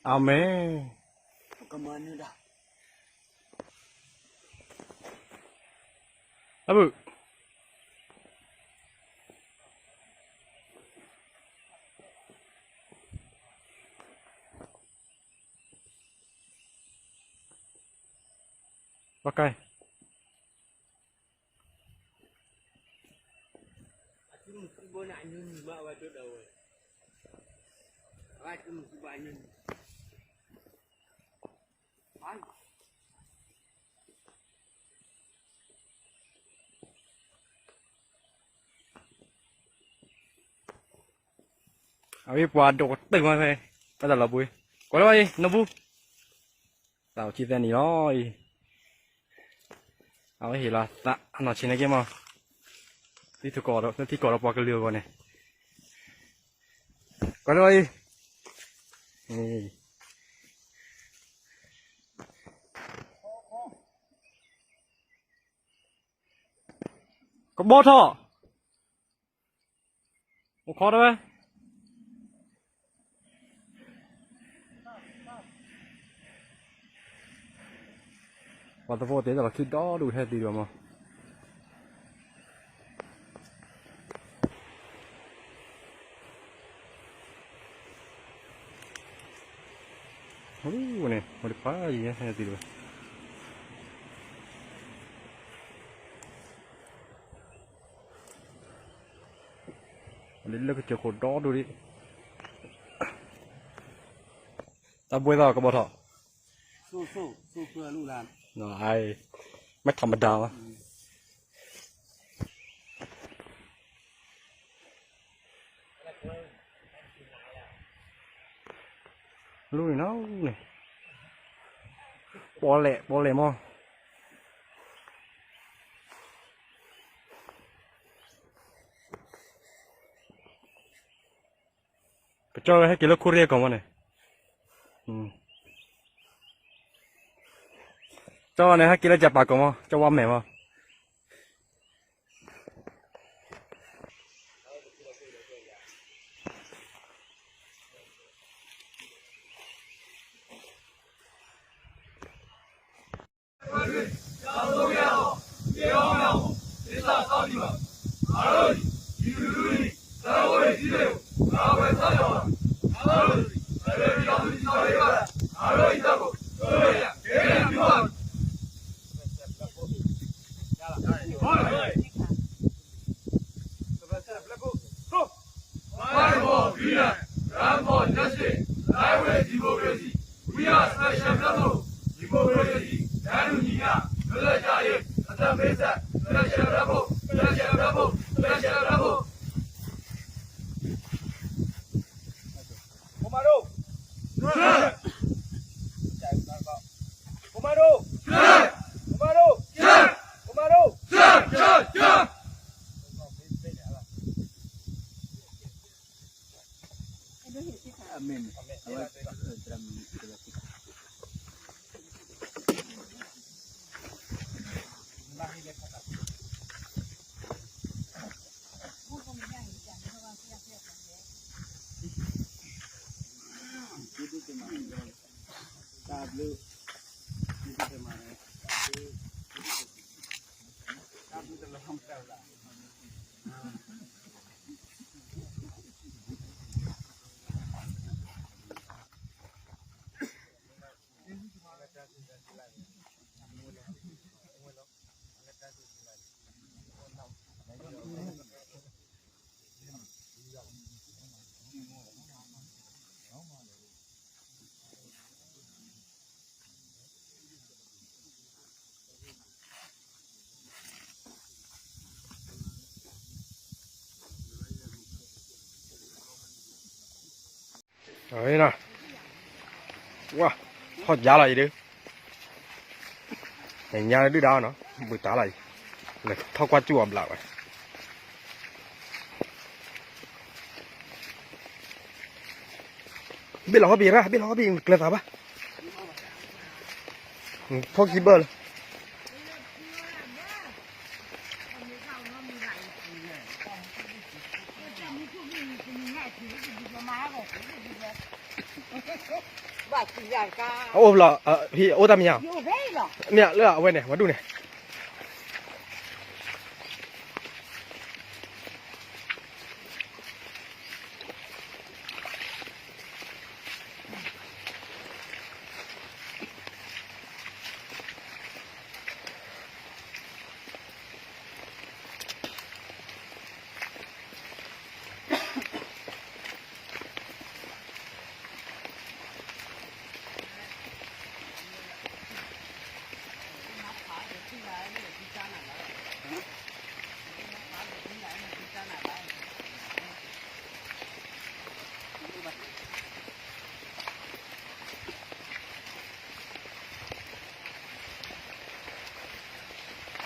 အၤမ့ၣ်. အဘုၣ် ဘၣ်ကဲ အဝဲပှၤဒိးကတၢၢ်မးဖဲ ဘၣ်တၢ်လီၤပှ့ၤ ကွၢ်လၢဘၣ်အံၤ နဘူ သးအိၣ်ဆံသဲနံၣ်လီၤအံၤ အဝဲဟ့ၣ်လီၤသးအနီၢ်ဆံးန့ၣ်က့မး သံထူၣ်ကီၢ်ဒီး သံထူၣ်ကီၢ်ဒီးပှၤကလုာ်အဂီၢ်န့ၣ် ကွၢ်လၢဘၣ်အံၤ ကဘီထီၣ် အိၣ်ခိးတဝဲ ပှၤသဝီသ့ၣ်တၢ်လီၢ်ခံဒီဒူၣ်ဟဲသံဒံးဘၣ်မး ဝဲန့ၣ် ဝဲတဖၣ်ယံၤဟဲသံဒံးဘၣ် လၢကစၢၢ်ခိၣ်ဒီဒူၣ်ဒံး တၢ်ဘှ့သးကဘီထီၣ် မ့ၢ်ထီၣ်မတၤဘၣ် လူန့ၣ်နီၤန့ၣ် ပီၣ်လဲၣ် ပီၣ်လဲၣ်မး ကၠီဝဲဟဲက့ၤလၢခိရံအကီၢ်မးန့ၣ်, ကၠီဝဲန့ၣ်ဟဲက့ၤလၢကၠၣ်ပာ်ကီၢ်မး, ကၠီဝဲမဲာ်မး. Fight for freedom, run for justice, die with democracy. We are Special Bravo. Democracy, တန်းတူညီမျှ, လွတ်လပ်ရေး, အသက်ပေးဆက်, Special Bravo, Special Bravo, Special Bravo. ဝါ, ထီၣ်ယါလီၤအံၤဒုး, ညါဒုၣ်ဒါနီၤ, ဘုတၢ်လီၤအံၤ, လဲၤထီၣ်ကွၢ်စူၣ်အီၤဘျးဝဲ. ဘ့ၣ်လီၤဟီၣ်ဘ့ၣ်ရၣ်, ဘ့ၣ်လီၤဟီၣ်ဘ့ၣ် ကျဲသးဘၣ်, ဖီၣ်ခံဘၢၣ်လၢ ဘၣ် အအိၣ်ဖျီၣ်, ဟံၣ်အိၣ်တၢ်မံၤညါ, မ့ၢ်လၢအဝဲန့ၣ် ဝဲဒူၣ်န့ၣ်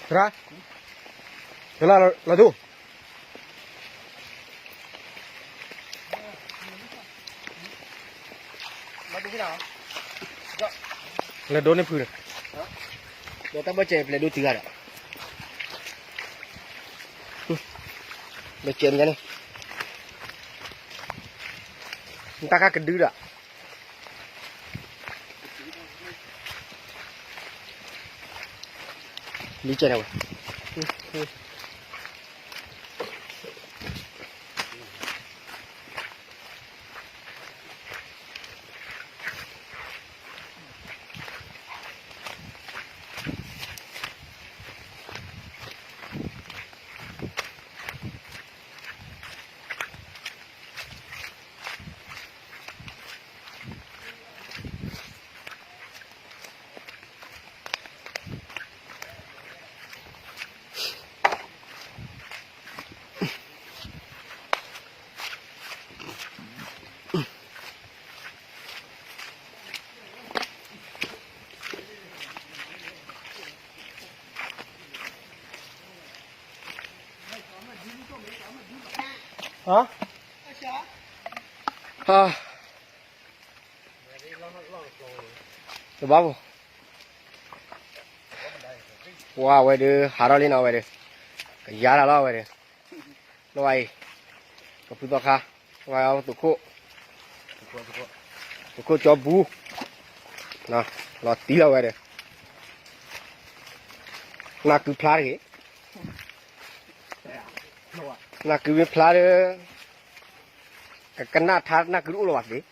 သရၣ်, သရၣ်လီၤဒိၣ်, လဲၤဒိန့ၢ်ဖုန့ၣ်, ဒီးတၢ်ဘၢၣ်စဲးပျဲၢ်ဒိတုၤဂၤဒီး, ဘၢၣ်စဲးမညါန့ၣ်, နတၢ်ခါကဒုဒီး လံကဲန့ၣ်ဝဲ. ဟါ, တဘၣ်ဘၣ်, ပှၤဝဲဒၣ် ဟးထီၣ်လံနီၤဝဲဒၣ်, ကယါတၢ်လီၤဝဲဒၣ်, လီၤဝဲအံၤ, ကဖုသီခါ, ဝဲသုးခိၣ်, သုးခိၣ်ကၠီဘူ, လီၤတံၢ်လီၤဝဲဒၣ်, နၢ်ကုဖျါတဂ့ၤ, နၢ်ကုမ့ၢ်ဖျါဒီး, ကကနၣ်ထါနၢ်ကုတအိၣ်လၢၤဘၣ်သ့